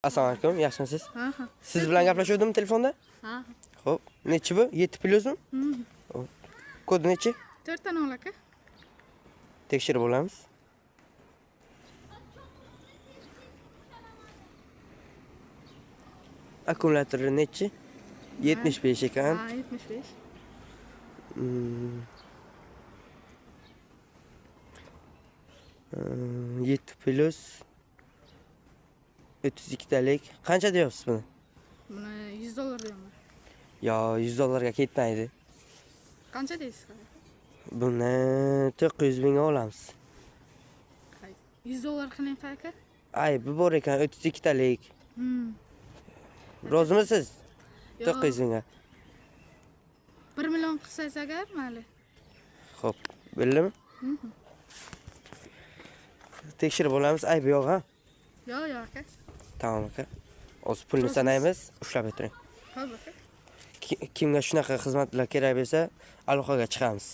Assalomu alaykum, yaxshimisiz? Ha ha. Siz bilan gaplashuvdim telefonda? Ha. Xo'p, nechi bu? 7 plyusmi? Xo'p. Kodi nechi? 4 nol aka. Tekshirib olamiz. Akkumulyatori nechi? 75 ekan. Ha, 75. 7 plyus 32 talik. Qancha deyapsiz buni? Buni 100 dollar deyapman. Yo, 100 dollarga ketmaydi. Qancha deysiz? Buni 900 mingga olamiz. Hay, 100 dollar qiling aka. Aybi bor ekan 32 talik. Rozimisiz? Yo'q. 900 mingga. 1 million qilsangiz agar mayli. Xo'p, bildimi? Tekshirib olamiz, aybi yo'q ha? Yo'q, yo'q aka. Tamom aka. Hozir pulni sanaymiz, ushlab o'tiring. Xo'p aka. Kimga shunaqa xizmatlar kerak bo'lsa, aloqaga chiqamiz.